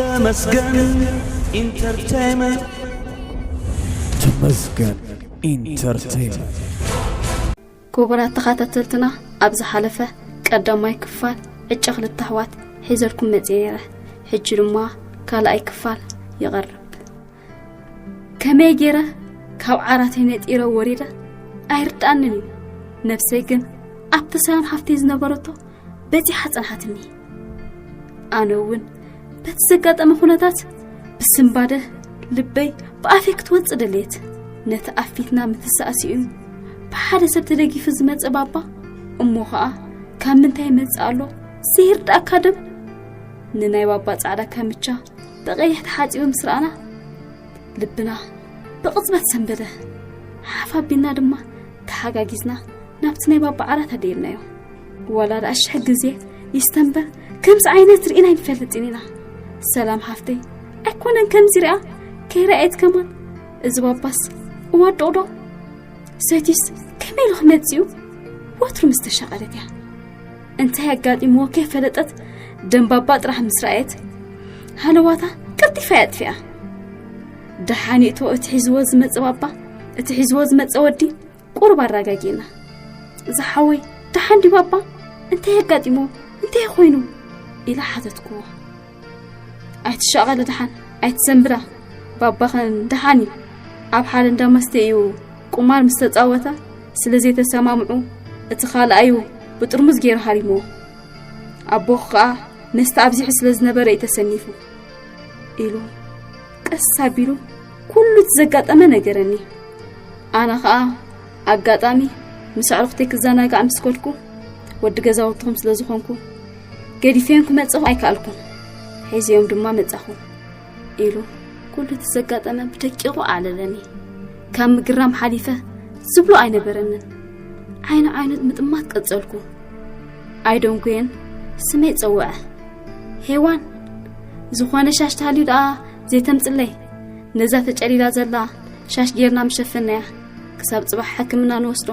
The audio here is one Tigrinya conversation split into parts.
ተመስገን ኢንተርቴይመንት። ተመስገን ኢንተርቴይመንት። ክቡራት ተኸታተልትና፣ ኣብ ዝሓለፈ ቀዳማይ ክፋል ዕጨ ክልተ ኣሕዋት ሒዘልኩም መጽየ ነይረ። ሕጂ ድማ ካልኣይ ክፋል ይቐርብ። ከመይ ገይረ ካብ ዓራተይ ነጢረ ወሪደ ኣይርድኣንን እዩ። ነብሰይ ግን ኣብቲ ሰላም ሓፍተይ ዝነበረቶ በጺሓ ጸንሓትኒ። ኣነ እውን በቲ ዘጋጠመ ኩነታት ብስንባደ ልበይ ብኣፈይ ክትወጽእ ደልየት። ነቲ ኣብ ፊትና ምትሳእ ስኢኑ ብሓደ ሰብ ተደጊፉ ዝመጸ ባባ እሞ ኸኣ ካብ ምንታይ ይመጽእ ኣሎ ዘይርድኣካ ደም ንናይ ባባ ጻዕዳ ካምቻ ብቐይሕ ተሓጺቡ ምስ ረኣና ልብና ብቕጽበት ሰንበደ። ሓፍ ኣቢልና ድማ ተሓጋጊዝና ናብቲ ናይ ባባ ዓራት ኣደየብናዮ። ዋላ ደኣ ሽሕ ግዜ ይስተንበር ከምዚ ዓይነት ርኢና ኣይንፈልጥን ኢና። ሰላም ሓፍተይ ኣይኮነን ከምዚ ርኣ ከይረኣየት ከማን እዚ ባባስ እዋዶቕዶ ሰቲስ ከመይ ኢሉ ክመጽእ እዩ? ወትሩ ምስ ተሻቐለት እያ። እንታይ ኣጋጢምዎ ከይፈለጠት ደንባባ ጥራሕ ምስ ረኣየት ሃለዋታ ቀልጢፋ እያ ኣጥፊኣ። ደሓን ይእቶ እቲ ሒዝዎ ዝመጸ ባባ እቲ ሒዝዎ ዝመጸ ወዲ ቁሩብ ኣረጋጊእና። ዝሓወይ ደሓን ድዩ ባባ? እንታይ ኣጋጢምዎ? እንታይ ኮይኑ? ኢላ ሓተትክዎ። ኣይትሻቐሊ ደሓን ኣይትሰንብዳ። ባባኸን ደሓን እዩ። ኣብ ሓደ እንዳ መስተ እዩ ቁማር ምስ ተጻወተ ስለ ዘይተሰማምዑ እቲ ካልኣዩ ብጥርሙዝ ገይሩ ሃሪምዎ። ኣቦኹ ከኣ መስተ ኣብዚሑ ስለ ዝነበረ እዩ ተሰኒፉ ኢሉ ቀስ ኣቢሉ ኩሉ እቲ ዘጋጠመ ነገረኒ። ኣነ ኸኣ ኣጋጣሚ ምስ ኣዕሩኽተይ ክዘናጋዕ ምስ ከድኩ ወዲ ገዛውትኹም ስለ ዝኾንኩ ገዲፈዮም ክመጽእ ኣይከኣልኩን። ሒዘዮም ድማ መጻኹ ኢሉ ኩሉ እቲ ዘጋጠመ ብደቂቑ ኣዕለለኒ። ካብ ምግራም ሓሊፈ ዝብሎ ኣይነበረንን። ዓይኒ ዓይኑ ምጥማት ቀጸልኩ። ኣይደንጉየን ስመይ ጸውዐ። ሄዋን ዝኾነ ሻሽ ተሃልዩ ደኣ ዘይተምጽለይ ነዛ ተጨሊላ ዘላ ሻሽ ጌርና ምሸፈናያ ክሳብ ጽባሕ ሕክምና ንወስዶ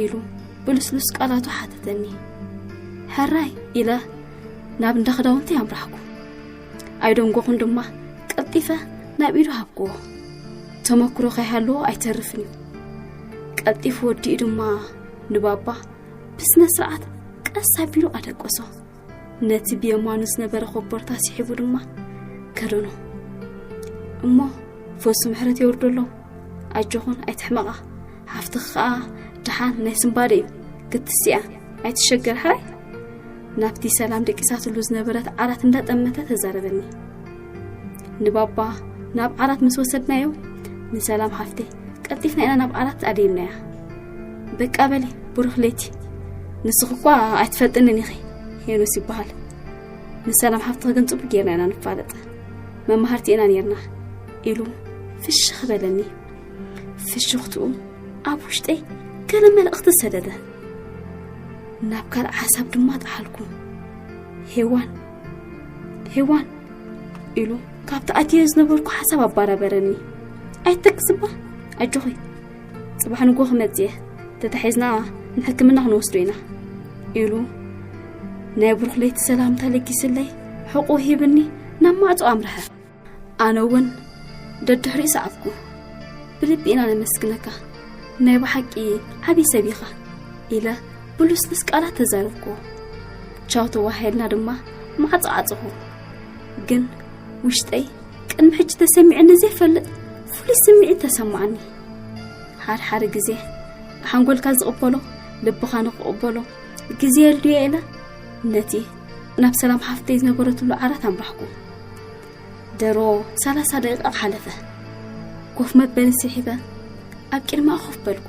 ኢሉ ብልስሉስ ቃላቱ ሓተተኒ። ሕራይ ኢለ ናብ እንዳ ክዳውንቲ ኣምራሕኩ። ኣይደንጎኹን ድማ ቀልጢፈ ናብ ኢዱ ሃብክዎ። ተመክሮ ከይሃለዎ ኣይተርፍን እዩ። ቀልጢፉ ወዲኡ ድማ ንባባ ብስነ ስርዓት ቀስ ኣቢሉ ኣደቀሶ። ነቲ ብየማኑ ዝነበረ ኮቦርታ ስሒቡ ድማ ከደኖ። እሞ ፈሱ ምሕረት የውርደሎም። ኣጆኹን ኣይትሕመቓ። ሓፍትኺ ኸኣ ደሓን ናይ ስንባደ እዩ። ክትስያ ኣይትሸገር ሓራይ። ናብቲ ሰላም ደቂሳትሉ ዝነበረት ዓራት እንዳጠመተ ተዛረበኒ። ንባባ ናብ ዓራት ምስ ወሰድናዮ ንሰላም ሓፍተይ ቀልጢፍና ኢና ናብ ዓራት ኣደይናያ። በቃ በሊ ብሩኽ ለይቲ። ንስኺ እኳ ኣይትፈልጥንን ኢኺ ሄኖስ ይበሃል። ንሰላም ሓፍትኺ ግን ጽቡቅ ጌርና ኢና ንፋለጥ። መማህርቲ ኢና ኔርና ኢሉ ፍሽኽ በለኒ። ፍሽኽትኡ ኣብ ውሽጠይ ገለ መልእኽቲ ሰደደ። ናብ ካልእ ሓሳብ ድማ ጠሓልኩ። ሄዋን ሄዋን ኢሉ ካብቲ ኣትየ ዝነበርኩ ሓሳብ ኣባራበረኒ። ኣይትተክስባ ኣጆኺ ጽባሕ ንጎ ክመጽእ እየ። ተታሒዝና ንሕክምና ክንወስዶ ኢና ኢሉ ናይ ብሩኽ ለይቲ ሰላምታ ለጊስለይ ሕቑ ሂብኒ ናብ ማዕጾ ኣምርሐ። ኣነ እውን ደድሕሪኡ ሰዓብኩ። ብልቢ ኢና ነመስግነካ፣ ናይ ብሓቂ ዓብዪ ሰብ ኢኻ ኢለ ብልስልስ ቃላት ተዛረብኩዎ። ቻው ተዋሃልና ድማ ማዕጾ ዓጸኹ። ግን ውሽጠይ ቅድሚ ሕጂ ተሰሚዑኒ ዘይፈልጥ ፍሉይ ስምዒት ተሰማዓኒ። ሓድሓደ ግዜ ሓንጎልካ ዝቕበሎ ልብኻ ንክቕበሎ ግዜ የድልዮ ኢለ ነቲ ናብ ሰላም ሓፍተይ ዝነበረትሉ ዓራት ኣምራሕኩ። ደሮ ሰላሳ ደቂቃ ሓለፈ። ኮፍ መበሊ ስሒበ ኣብ ቅድሚኣ ኮፍ በልኩ።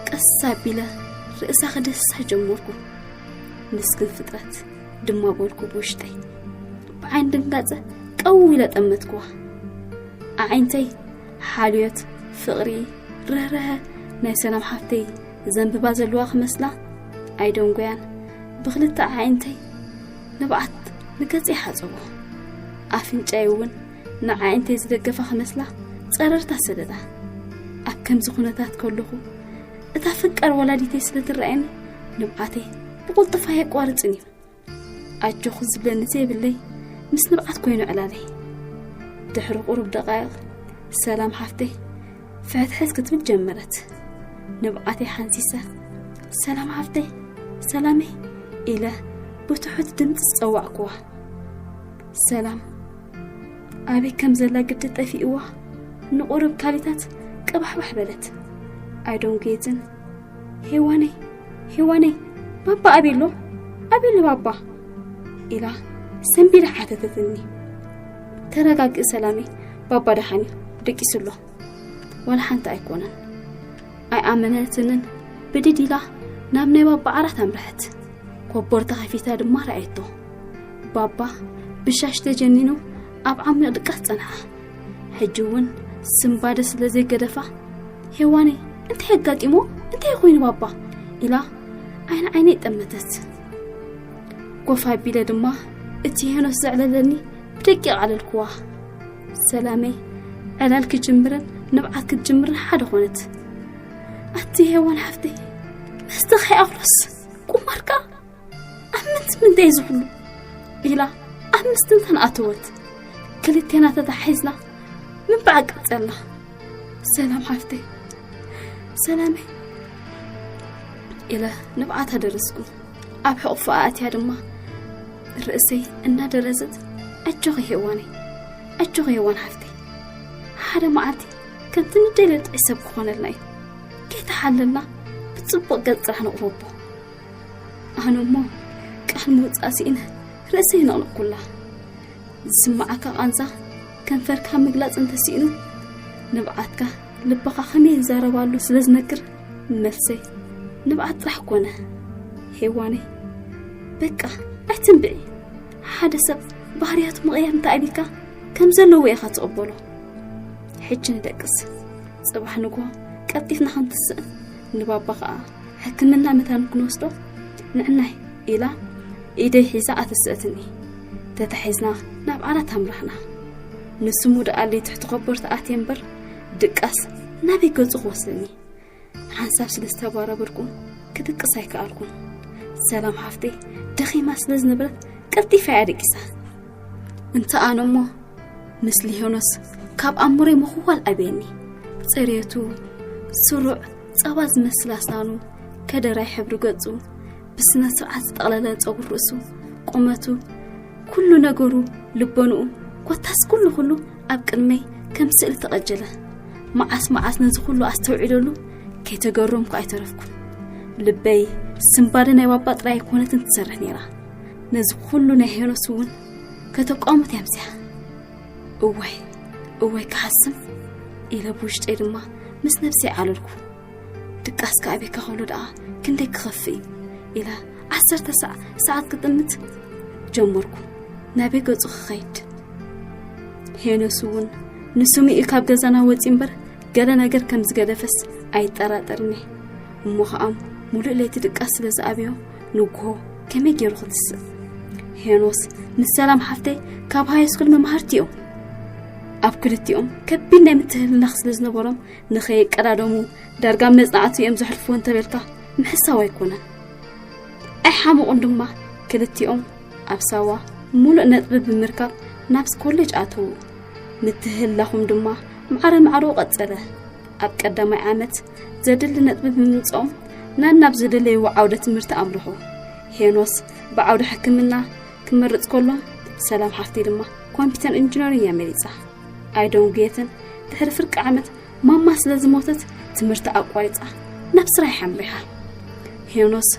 ቀስ ኣቢለ ርእሳ ክድህሳ ጀመርኩ። ምስኪን ፍጥረት ድማ በልኩ ብውሽጠይ። ብዓይኒ ድንጋጸ ቀው ኢለ ጠመትኩዋ። ኣዒንተይ ሓልዮት፣ ፍቕሪ፣ ርህራሀ ናይ ሰላም ሓፍተይ ዘንብባ ዘለዋ ክመስላ ኣይደንጎያን። ብኽልተ ኣዒንተይ ንብዓት ንገጸይ ሓጸቦ። ኣፍንጫይ እውን ንኣዒንተይ ዝደገፋ ክመስላ ጸረርታ ሰደዳ። ኣብ ከምዚ ኩነታት ከለኹ እታ ፈቃር ወላዲተይ ስለ ትረኣየኒ ንብዓተይ ብቕልጡፍ ኣየቋርጽን እዩ። ኣጆኺ ዝብለኒ ዘይብለይ ምስ ንብዓት ኮይኑ ዕላለይ። ድሕሪ ቁሩብ ደቃይቕ ሰላም ሓፍተይ ፍሕትሕት ክትብል ጀመረት። ንብዓተይ ሓንሲሰ፣ "ሰላም ሓፍተይ፣ ሰላመይ" ኢለ ብትሑት ድምፂ ዝፀዋዕኩዋ። ሰላም ኣበይ ከም ዘላ ግዲ ጠፊእዋ፣ ንቁሩብ ካሊታት ቅባሕባሕ በለት። ኣይዶንጌትን "ሄዋነይ፣ ሄዋነይ፣ ባባ ኣበይ ኣሎ? ኣበይ ኣሎ ባባ?" ኢላ ሰንቢዳ ሓተተትኒ። "ተረጋግእ ሰላመይ፣ ባባ ደሓን እዩ፣ ደቂሱ ኣሎ። ዋላ ሓንቲ ኣይኮነን።" ኣይኣመነትንን ብድድ ኢላ ናብ ናይ ባባ ዓራት ኣምርሐት። ኮቦርታ ከፊታ ድማ ረኣየቶ። ባባ ብሻሽ ተጀኒኑ ኣብ ዓሚቕ ድቃስ ጸንሓ። ሕጂ እውን ስንባደ ስለ ዘይገደፋ፣ "ሄዋነይ፣ እንታይ ኣጋጢሞ? እንታይ ኮይኑ ባባ?" ኢላ ዓይኒ ዓይነይ ጠመተት። ኮፍ ኣቢለ ድማ እቲ ሄኖስ ዘዕለለኒ ብደቂቕ ኣለልኩዋ። ሰላመይ ዕላል ክጅምርን ንብዓት ክትጅምርን ሓደ ኾነት። "ኣቲ ሄዋን ሓፍተይ፣ መስተኻ ይኣኽሎስ ቁማርካ ኣብ ምንታይ ምንታይ ዝሕሉ?" ኢላ ኣብ ምስትንታን ኣተወት። ክልቴና ተታሒዝና ምንባዕ ቀጸልና። "ሰላም ሓፍተይ፣ ሰላመይ" ኢለ ንብዓታ ደረስኩ። ኣብ ሕቑፋ ኣእትያ ድማ ርእሰይ እናደረዘት፣ "ኣጆኺ ሄዋነይ፣ ኣጆኺ ሄዋን ሓፍተይ፣ ሓደ መዓልቲ ከምቲ ንደልዮ ጥዑይ ሰብ ክኾነልና እዩ። ከይተሓለልና ብጽቡቕ ገጽ ጥራሕ ንቕረቦ።" ኣነ እሞ ቃል ምውጻእ ስኢነ ርእሰይ ነቕነቕኩላ። ዝስምዓካ ቃንዛ ከንፈርካ ምግላጽ እንተስኢኑ፣ ንብዓትካ ልብኻ ከመይ ይዛረባሉ ስለ ዝነግር፣ መልሰይ ንብዓት ጥራሕ ኮነ። "ሄዋነይ፣ በቃ ኣይትንብዒ። ሓደ ሰብ ባህርያቱ ምቕያር እንተኣቢካ፣ ከም ዘለዎ ኢኻ ትቕበሎ። ሕጂ ንደቅስ። ጽባሕ ንግሆ ቀልጢፍና ክንትስእ፣ ንባባ ኸኣ ሕክምና መታን ክንወስዶ ንዕናይ" ኢላ ኢደይ ሒዛ ኣተስአትኒ። ተታሒዝና ናብ ዓራት ኣምራሕና። ንስሙ ደኣለይ ትሕቲ ኮቦርታ ኣትየ እምበር፣ ድቃስ ናበይ ገጹ ክወስደኒ? ሓንሳብ ስለ ዝተባረበርኩ ክድቅስ ኣይከኣልኩን። ሰላም ሓፍተይ ደኺማ ስለ ዝነበረት ቀልጢፋ እያ ደቂሳ። እንተ ኣነ እሞ፣ ምስ ሊዮኖስ ካብ ኣምሮይ ምኽዋል ኣብየኒ። ጽሬቱ፣ ስሩዕ ጸባ ዝመስል ኣስናኑ፣ ከደራይ ሕብሪ ገጹ፣ ብስነ ስርዓት ዝጠቕለለ ጸጉር ርእሱ፣ ቁመቱ፣ ኩሉ ነገሩ፣ ልቦንኡ፣ ኮታስ ኩሉ ኩሉ ኣብ ቅድመይ ከም ስእሊ ተቐጀለ። መዓስ መዓስ ነዚ ኩሉ ኣስተውዒለሉ ከይተገረምኩ ኣይተረፍኩን። ልበይ ስንባደ ናይ ባባ ጥራይ ኣይኮነትን ትሰርሕ ነይራ። ነዚ ኩሉ ናይ ሄኖስ እውን ከተቋሙት እያ ኣምስያ። "እዋይ፣ እዋይ ክሓስም" ኢለ ብውሽጠይ ድማ ምስ ነብሰይ ዓለልኩ። ድቃስካ ኣበይ ከኸሎ ደኣ ክንደይ ክኸፍእ እዩ ኢለ ዓሰርተ ሰዓ-፣ ሰዓት ክጥምት ጀመርኩ። ናበይ ገጹ ክኸይድ? ሄኖስ እውን ንስሙ እዩ ካብ ገዛና ወጺ እምበር፣ ገለ ነገር ከም ዝገደፈስ ኣይጠራጠርን እየ። እሞ ኸኣ ሙሉእ ለይቲ ድቃስ ስለ ዝኣብዮ፣ ንግሆ ከመይ ገይሩ ክትስእ? ሄኖስ ምስ ሰላም ሓፍተይ ካብ ሃይስኩል መማህርቲ እዮም። ኣብ ክልቲኦም ከቢድ ናይ ምትህልላኽ ስለ ዝነበሮም፣ ንኸይቀዳደሙ ዳርጋ መጽናዕቲ እዮም ዘሕልፍዎ እንተበልካ ምሕሳው ኣይኮነን። ኣይሓመቑን ድማ። ክልቲኦም ኣብ ሳዋ ሙሉእ ነጥቢ ብምርካብ ናብ ኮሌጅ ኣተዉ። ምትህልላኹም ድማ ማዕረ ማዕረኡ ቀጸለ። ኣብ ቀዳማይ ዓመት ዘድሊ ነጥቢ ብምምጽኦም ናናብ ዝደለይዎ ዓውደ ትምህርቲ ኣምርሑ። ሄኖስ ብዓውደ ሕክምና ክመርጽ ከሎ፣ ሰላም ሓፍተይ ድማ ኮምፒተር ኢንጂነሪንግ እያ መሪጻ። ኣይደንጉየትን ድሕሪ ፍርቂ ዓመት ማማ ስለ ዝሞተት ትምህርቲ ኣቋሪጻ ናብ ስራሕ ኣምሪሓ። ሄኖስ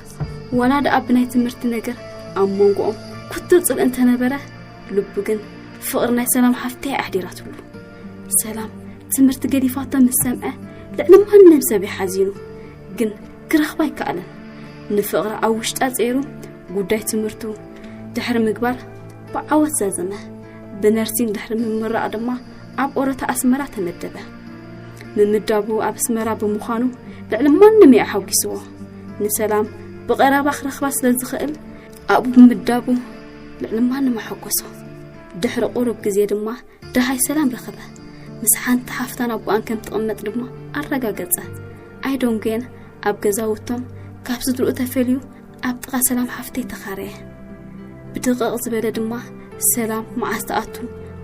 ዋላ ደኣ ብናይ ትምህርቲ ነገር ኣብ መንጎኦም ኩቱር ጽልኢ እንተነበረ፣ ልቡ ግን ፍቕሪ ናይ ሰላም ሓፍተይ ኣሕዲራትሉ። ሰላም ትምህርቲ ገዲፋቶ ምስ ሰምዐ ልዕሊ ማንም ሰብ እዩ ሓዚኑ። ግን ክረኽባ ኣይከኣለን። ንፍቕሪ ኣብ ውሽጣ ጸይሩ ጉዳይ ትምህርቱ ድሕሪ ምግባር ብዓወት ዛዘመ። ብነርሲንግ ድሕሪ ምምራቕ ድማ ኣብ ኦረታ ኣስመራ ተመደበ። ምምዳቡ ኣብ ኣስመራ ብምዃኑ ልዕሊ ማንም እዩ ኣሓጒስዎ። ንሰላም ብቐረባ ክረኽባ ስለ ዝኽእል ኣብኡ ብምምዳቡ ልዕሊ ማንም ኣሐጎሶ። ድሕሪ ቁሩብ ግዜ ድማ ደሃይ ሰላም ረኸበ። ምስ ሓንቲ ሓፍታን ኣቦኣን ከም ትቕመጥ ድማ ኣረጋገጸ። ኣይደንጉየን ኣብ ገዛውቶም ካብ ስድርኡ ተፈልዩ ኣብ ጥቓ ሰላም ሓፍተይ ተኻረየ። ድቕቕ ዝበለ ድማ ሰላም መዓስ ትኣቱ፣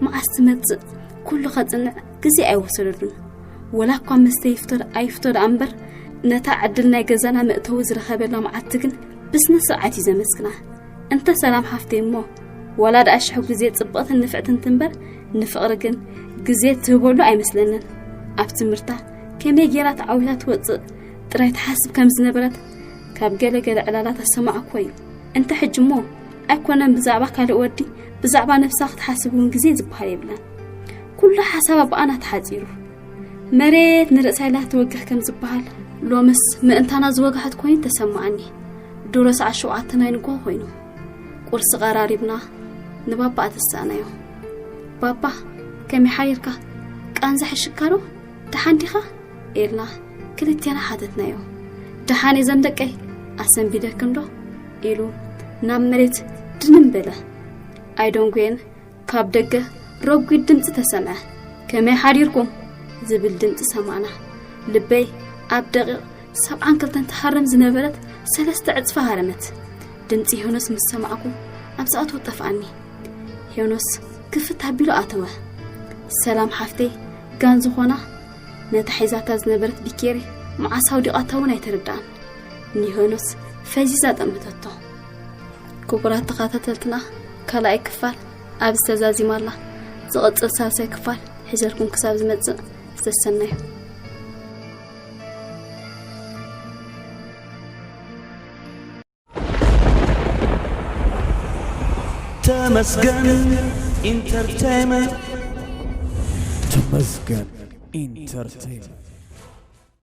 መዓስ ትመጽእ፣ ኩሉ ከጽንዕ ግዜ ኣይወሰደሉን። ወላ እኳ መስተ ይፍቶ ኣይፍቶ ደኣ እምበር፣ ነታ ዕድል ናይ ገዛና መእተዊ ዝረኸበላ መዓልቲ ግን ብስነ ስርዓት እዩ ዘመስግና። እንተ ሰላም ሓፍተይ እሞ፣ ወላ ደኣ ሽሕ ግዜ ጽብቕትን ንፍዕትን ትንበር፣ ንፍቕሪ ግን ግዜ ትህበሉ ኣይመስለንን። ኣብ ትምህርታ ከመይ ጌራ ተዓዊታ ትወጽእ ጥራይ ትሓስብ ከም ዝነበረት ካብ ገለ ገለ ዕላላት ኣሰማዕኮ እዩ። እንተ ሕጂ እሞ ኣይኮነን ብዛዕባ ካልእ ወዲ፣ ብዛዕባ ነብሳ ክትሓስብ እውን ግዜ ዝበሃል የብላን። ኩሉ ሓሳባ ብኣና ተሓጺሩ። መሬት ንርእሳ ኢላ ትወግሕ ከም ዝበሃል፣ ሎምስ ምእንታና ዝወግሐት ኮይኑ ተሰማዓኒ። ድሮ ሰዓት ሸውዓተ ናይ ንግሆ ኮይኑ። ቁርሲ ቀራሪብና ንባባ ኣተሳእናዮ። "ባባ፣ ከመይ ሓዲርካ? ቃንዛ ሕሽካ ዶ? ደሓን ዲኻ?" ኢልና ክልቴና ሓተትናዮ። "ደሓን እየ ዘን ደቀይ፣ ኣሰንቢደክን ዶ?" ኢሉ ናብ መሬት ድንን በለ። ኣይደንጉየን፣ ካብ ደገ ረጒድ ድምጺ ተሰምዐ። "ከመይ ሓዲርኩም?" ዝብል ድምጺ ሰማዕና። ልበይ ኣብ ደቂቕ ሰብዓን ክልተን ትሃርም ዝነበረት ሰለስተ ዕጽፊ ሃረመት። ድምጺ ሄኖስ ምስ ሰማዕኩ ኣብ ዝኣትዎ ጠፍኣኒ። ሄኖስ ክፍት ኣቢሉ ኣተወ። ሰላም ሓፍተይ ጋን ዝኾና ነታ ሒዛታ ዝነበረት ቢኬሪ መዓስ ኣውዲቓታ እውን ኣይተረድኣን። ንሄኖስ ፈዚዛ ጠምተቶ። ክቡራት ተኸታተልትና፣ ካልኣይ ክፋል ኣብዚ ተዛዚማ ኣላ። ዝቕጽል ሳልሳይ ክፋል ሒዘልኩም ክሳብ ዝመጽእ፣ ዝተሰናዩ። ተመስገን ኢንተርቴይመንት። ተመስገን ኢንተርቴይመንት።